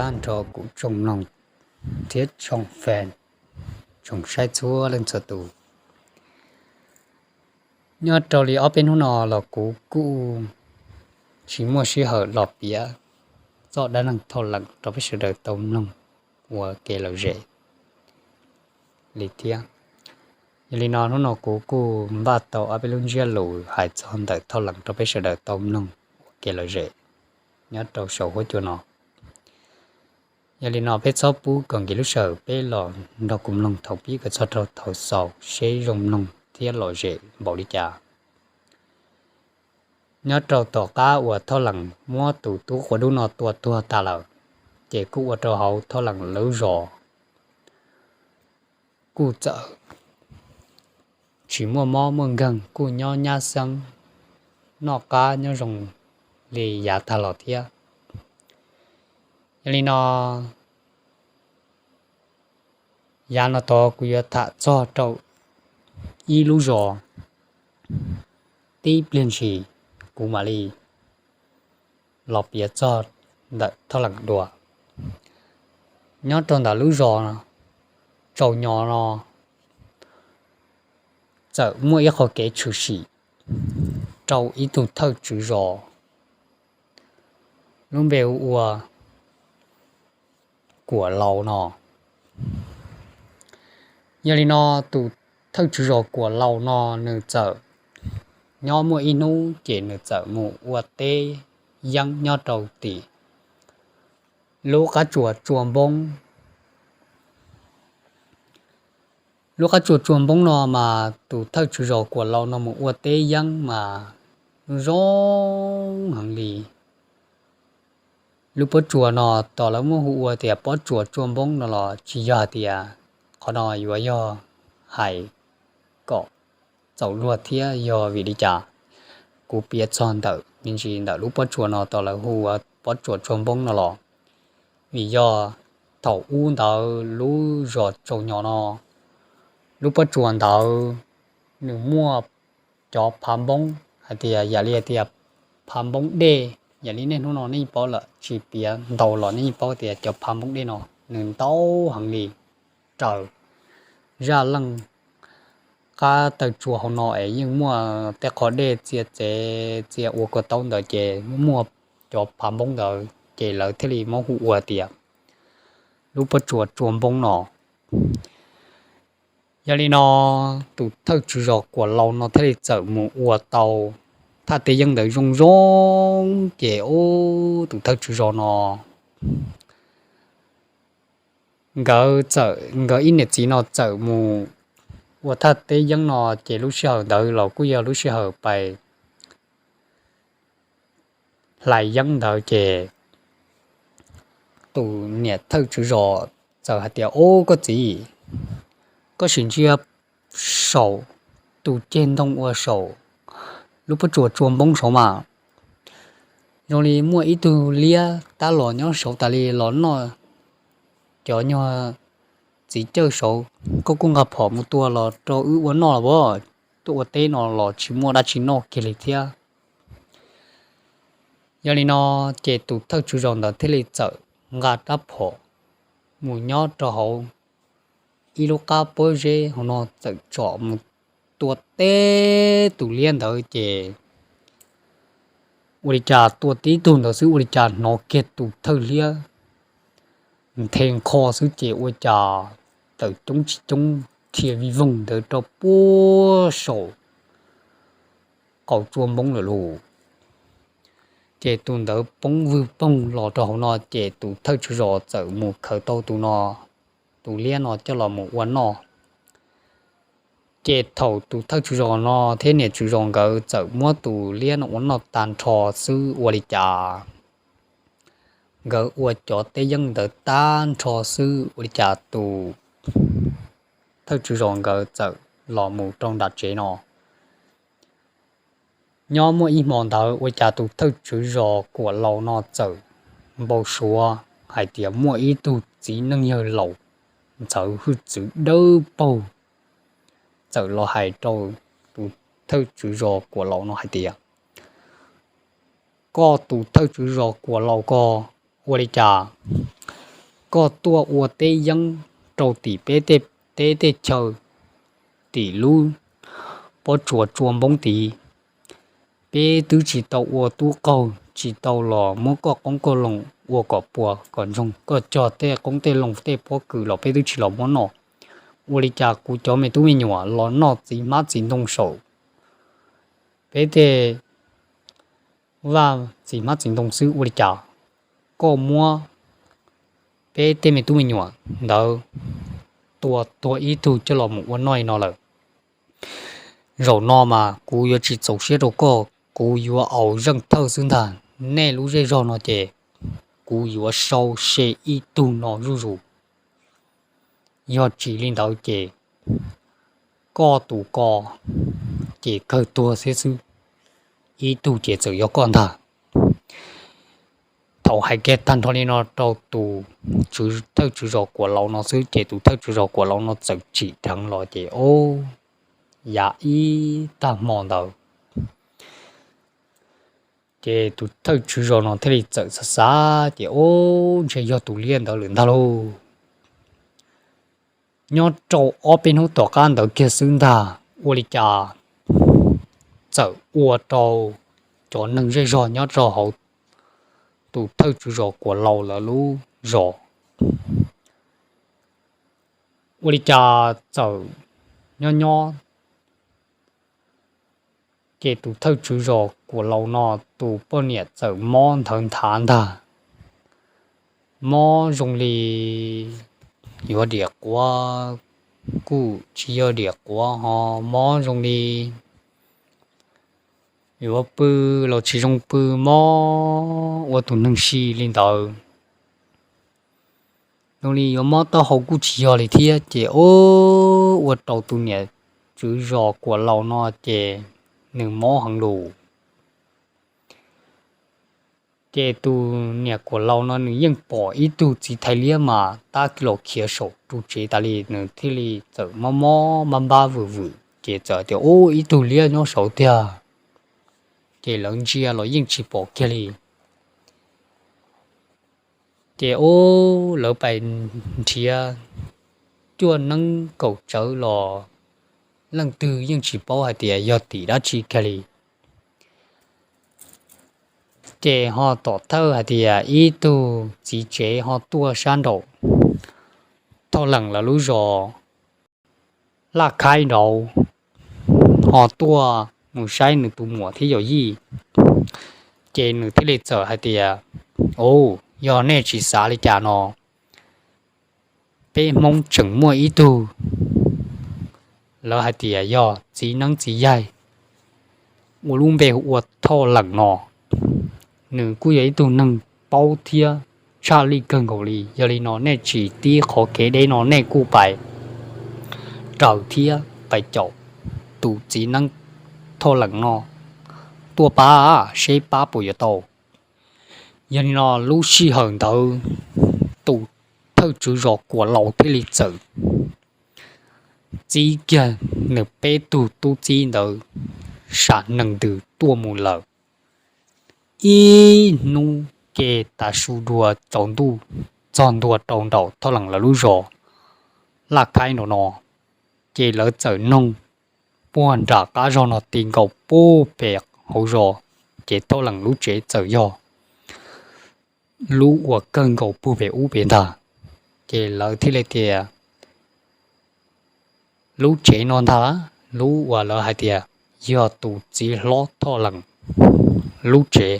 Tag nrho kuv tsoom mloog thiab tsoom fan, tsoom saib txhua leej txhua tus. Nyob rau li ob peb hnub no los kuv kuj tsis muaj sij hawm los piav txoj dab neeg Thoj Leem rau peb sawv daws tau mloog ua kev lom zem li thiab. Yog li no hnub no kuv kuj npaj tau ob peb lub ntsiab lus hais txog ntawm Thoj Leem rau peb sawv daws tau mloog ua kev lom zem nyob rau saum huab cua no. Yog li no peb txhob pub kom nkim lub sij hawm, peb los nrog kuv mloog thaum pib kom txog rau thaum xaus seb zoo mloog thiab lom zem npaum li cas. Nyob rau tom qab uas Thoj Leem muab tus tub quav dub no tua tuag tas lawm, ces kuj ua rau hauv Thoj Leem lub zos kuj txawm tsis muaj mob muaj nkeeg, kuj nyob nyab xeeb noj qab nyob zoo li yav tag los thiab. Yog li no, yav no tod kuv yuav tham txog rau ib lub zos, tib pliag ntshis kuv mam li los piav txog ntawm Thoj Leem dua. Nyob rau ntawm lub zos Tsaus Nyos no txawm muaj ib qho kev tshwm sim rau ib tug thawj tswv zos lub npe hu ua Kuam Laus no. Yog li no, tus thawj tswv zos Kuam Laus no nws txawm nyob muaj ib hnub ces nws txawm mus ua teb yeeb nyob rau tim lub qab tsuas Tsua Npoob. Lub qab tsuas Tsua Npoob no mas tus thawj tswv zos Kuam Laus no mus ua teb yeeb mas zoo heev li. Lub pob tsuas no tos lawv muab hu ua tias pob tsuas Tsua Npoob no los tsis yog hais tias qhov no yuav yog hais kom txaus luag thiab yog vim li cas kuv piav txog ntawm me ntsis ntawm lub pob tsuas no tos lawv hu ua pob tsuas Tsua Npoob no los, vim yog thaum ub ntawd lub zos Tsaus Nyos no lub pob tsuas ntawd nws muaj cov phav npoob hais tias yam li tias phav npoob dej, yam li niaj hnub no nej paub lawm, tsis piav ntau los nej yeej paub tias cov phav npoob dej no nws ntau heev li, raws zaj leej qab taw tsua hauv no es yeej muaj tej qhov dej txia txev txia ua kua taub ntawd ces muaj cov phav npoob ntawd ces lawv thiaj li muab hu ua tias lub pob tsuas Tsua Npoob no. Yog li no, tus thawj tswv zos Kuam Laus no thiaj li txawm mus ua tau thaj teb yeeb ntawd zoo zoo, ces ub tus thawj tswv zos no nkawd txawm, nkawd ib niam txiv no txawm mus ua thaj teb yeeb no, ces lub sij hawm ntawd los kuj yog lub sij hawm pais hlais yeeb ntawd ces tus niam thawj tswv zos txawm hais tias, Ub koj txiv, koj sim ntsia saum tus ceg ntoo ua saum lub pob tsuas Tsua Npoob saud mas zoo li muaj ib tug liab tab los nyob saud tas li los noj cov nyuag txiv cawj saud, koj kuj nqa phom mus tua los rau wb ua noj los as, tuaj ua teb no los tsis muaj dab tsi noj kiag li thiab. Yog li no ces tus thawj tswv zos ntawd thiaj li txawm nqa rab phom mus nyob rau hauv ib lub qab pob zeb hauv no txawm tsom mus tua teb tus liab ntawd ces ua li cas tua tib tug ntawd xwb ua li cas hnov kiag tus thawj liab nthe nkho xwb ces ua cas tawm coob tsis coob dhia vij voog ntawd rau puag saum qaum Tsua Npoob lawm lauj. Ces tus ntawd poob vwg poog los rau hauv no ces tus thawj tswv zos txawm mus khaws tau tus no, tus liab no coj los mus ua noj. Ces thaum tus thawj tswv zos no thiab niam tswv zos nkawd txawm muab tus liab no ua noj tag nrho xwb ua li cas nkawd ua cov teb yeeb ntawd tag nrho xwb ua li cas tus thawj tswv zos nkawd txawm los mus rau nram tsev no. Nyob muaj ib hmo ntawd ua cas tus thawj tswv zos Kuam Laus no txawm npau suav hais tias muaj ib tug txiv neej yawg laus ntxhawv hwj txwv dawb paug txawm los hais rau tus thawj tswv zos Kuam Laus no hais tias, Koj tus thawj tswv zos Kuam Laus ko, ua li cas koj tuaj ua teb yeeb rau tim peb tej teb tej chaw, tim lub pob tsuas tsua npoob tid. Peb twb tsis tau ua tub qaug, tsis tau los muab koj qoob koj loo ua kom puas kom ntsoog, koj cog tej qoob tej loo tej pob kws los peb twb tsis los muab noj. Ua li cas kuv cov me tub me nyuam los noj txiv hmab txiv ntoo saum peb tej vaj txiv hmab txiv ntoo xwb, ua li cas koj muab peb tej me tub me nyuam ntawd tua tuag ib tug coj los mus ua noj li no lawm? Zaum no mas kuv yuav tsis txaus siab rau koj, kuv yuav au zeej thawj xwb ntag. Nej lub zej zog no ces kuv yuav sau se ib tug no zuj zus. Yog tsis li ntawd ces koj tus ko ces kawg tuag thiab xwb, ib tug ces txawm yog koj ntag. Thaum hais kiag tag nrho li no rau tus thawj tswv zos Kuam Laus no xwb ces tus thawj tswv zos Kuam Laus no txawm tsim dheev los ces o, yav ib tag hmo ntawd ces tus thawj tswv zos no thiaj li txawm xav xav ces o, ntshe yog tus liab ntawd lawm ntag lauj. Nyob rau ob peb hnub tom qab ntawd kiag xwb ntag, ua li cas txawm ua rau cov neeg zej zog nyob rau hauv tus thawj tswv zos Kuam Laus lawv lub zos, ua li cas txawm nyob nyob ces tus thawj tswv zos Kuam Laus no tus poj niam txawm mob nthawv nthav ntag. Mob zoo li yuav diam quav, kuj tsis yog diam quav ho mob zoo li yuav pw los tsis zoo pw, mob ua tus neeg si li ntawd. Zoo li yuav mob taub hau kuj tsis yog li thiab ces o, ua rau tus niam tswv zos Kuam Laus no ces nws mob heev lus. Ces tus niam Kuam Laus no nws yeej pom ib tug txiv thais liab mas tab kiv los khiav saum ru tsev tas li, nws thiaj li txawm mob mob npab npab vwm vwm ces txawm tias, Ub, ib tug liab nyob saud tiag. Ces lawv ntsia los yeej tsis pom kiag li. Ces ub, lawv pais nrhiav cuaj neeb kaum tsawv los leej twg yeej tsis paub hais tias yog tim dab tsi kiag li. Ces ho tom thawj hais tias ib tug txiv tsev ho tuaj sab nraum Thoj Leem lawv lub zos Laj Khaib nraud ho tuaj mus saib nws tus muam thiab yawm yij. Ces nws thiaj li txawm hais tias, Ub, yog nej tsis xav li cas no, peb Hmoob tseem muaj ib tug, lawv hais tias yog txiv neeb txiv yaig, ua lub npe hu ua Thoj Leem no. Nws kuj yog ib tug neeg paub thiab tshaj lij kawg nkaus li. Yog li no nej tsis tib qhov kev deb no nej kuj pais raws thiab pais caum tus txiv neeb Thoj Leem no tuaj pab seb pab puas yuav tau. Yog li no lub sij hawm ntawd tus thawj tswv zos Kuam Laus thiaj li txawm txib kiag nws peb tug tub txib ntawd sam nees ntws tuaj mus lawm. Ib hnub ke tas su dua tsaus ntuj txog ntua rau nraum Thoj Leem lawv lub zos Laj Khaib nraum no, ces lawv txawm noog puag nram qab zos no ti nkaus puag pem hauv zos, ces Thoj Leem lub tsev txawm yog lub uas kawg nkaus puag pem ub pem ntag. Ces lawv thiaj li tias, Lub tsev no ntag lub uas lawv hais tias yog tus txiv hlob Thoj Leem lub tsev.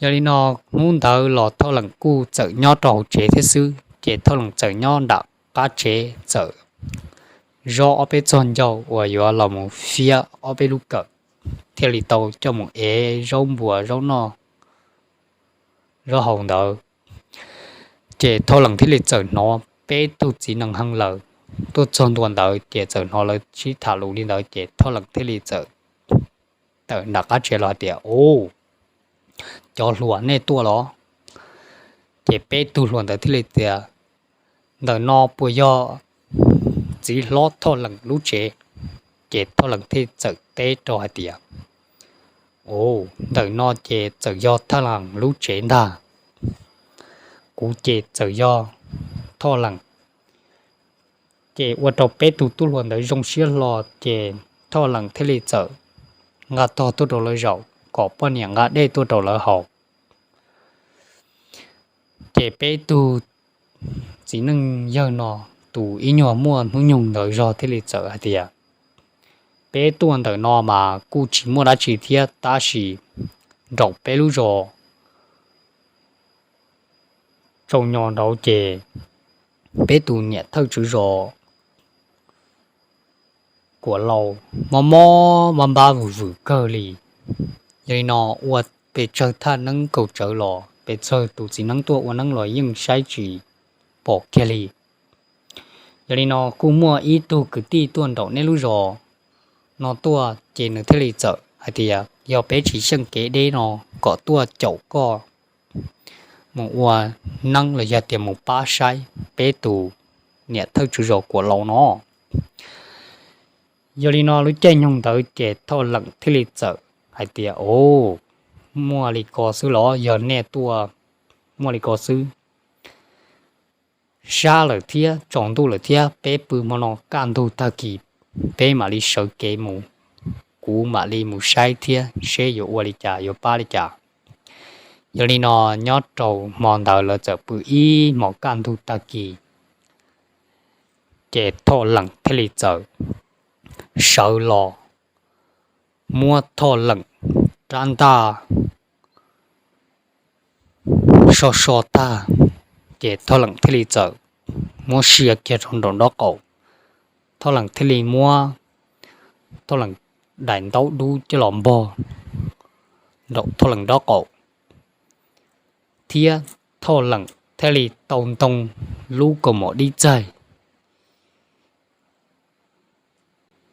Yog li no hnub ntawd los Thoj Leem kuj txawm nyob rau hauv tsev thiab xwb, ces Thoj Leem txawm nyob nram qab tsev txawm zov ob peb txog ncauj uas yuav los mus fiab ob peb lub kawm, thiaj li tau coj mus ev zaub npua zaub noj zaub haus ntawd. Ces Thoj Leem thiaj li txawm hnov peb tug txiv nees heev lawm tuaj txog ntua ntawd, ces txawm hnov lawv sib tham lus li ntawd, ces Thoj Leem thiaj li txawm tawm nram qab tsev los hais tias, Ub, cov hluas nej tuaj los? Ces peb tug hluas ntawd thiaj li tias, Ntawm no puas yog txiv hlob Thoj Leem lub tsev? Ces Thoj Leem thiaj txawm teb rau hais tias, Ub, ntawm no ces txawm yog Thoj Leem lub tsev ntag. kuv ces txawm yog Thoj Leem. Ces ua rau peb tug tub hluas ntawd zoo siab hlo, ces Thoj Leem thiaj li txawm nqa tog tuaj rau lawv zaum kom poj niam nqa dej tuaj rau lawv haus. Ces peb tug txiv neej yawg no, tus ib nyuag muaj hnub nyoog ntawd zog thiaj li txawm hais tias, peb tuaj ntawm no mas kuj tsis muaj dab tsi thiab, tab sis nraum peb lub zos tsaus nyo nraud ces peb tus niam thawj tswv zos Kuam Laus mob mob npab npab vwm vwm kawg li. Yog li no ua pes tsawg thaj neeb kaum tsawv los, pes tsawg tus txiv neeb tuaj ua neeb los yeej saib tsis pom kiag li. Yog li no kuj muaj ib tug kwv tij tuaj nraum nej lub zos no tuaj, ces nws thiaj li txawm hais tias yog peb tsis xyeej kev deb no, kom tuaj caum koj mus ua neeb los yog tias mus pab saib peb tus niam thawj tswv zos Kuam Laus no. Yog li no lub caij nyoog ntawd ces Thoj Leem thiaj li txawm hais tias, o, muaj li ko xwb los? Yog nej tuaj muaj li ko xwb, sab lawm thiab tsaus ntuj lawm thiab, peb pw hmo no kaj ntug tag kis peb mam li sawv kev mus, kuv mam li mus saib thiab seb yuav ua li cas yuav pab li cas. Yog li no nyob rau hmo ntawd lawv txawm pw ib hmos kaj ntug tag kis, ces Thoj Leem thiaj li txawm sawv los muab Thoj Leem rab ntaj so so tag, ces Thoj Leem thiaj li txawm muab sia kiag rau nraum nraub qaum. Thoj Leem thiaj li muab Thoj Leem daim ntaub dub coj los npog nraum Thoj Leem nraub qaum, thiab Thoj Leem thiaj li tau ntoo lub kaus mom dib txaig.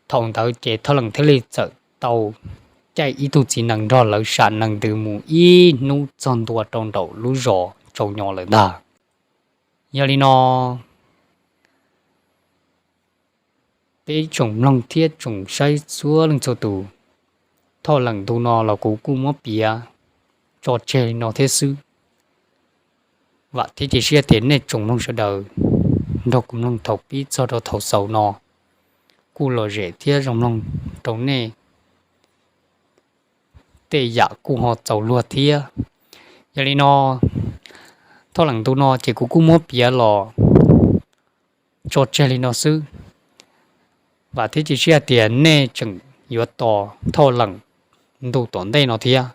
Thaum ntawd ces Thoj Leem thiaj li txawm tau caij ib tug txiv nees nrog lawv sam nees ntws mus ib hnub txog ntua rau nraum lub zos tsaus nyo lawm ntag. Yog li no peb tsoom mloog thiab tsoom saib txhua leej txhua tus, Thoj Leem ntu no los kuv kuj muab piav tso tseg li no thiab xwb. Vam thiab cia siab tias nej tsoom mloog sawv daws nrog kuv mloog thaum pib txog rau thaum xaus no kuj lom zem thiab zoo mloog rau nej tej yam kuj ho txaus luag thiab. Yog li no Thoj Leem ntu no ces kuv kuj muab piav los tso tseg li no xwb. Vam thiab cia siab tias nej tseem yuav tos Thoj Leem ntu tom ntej no thiab.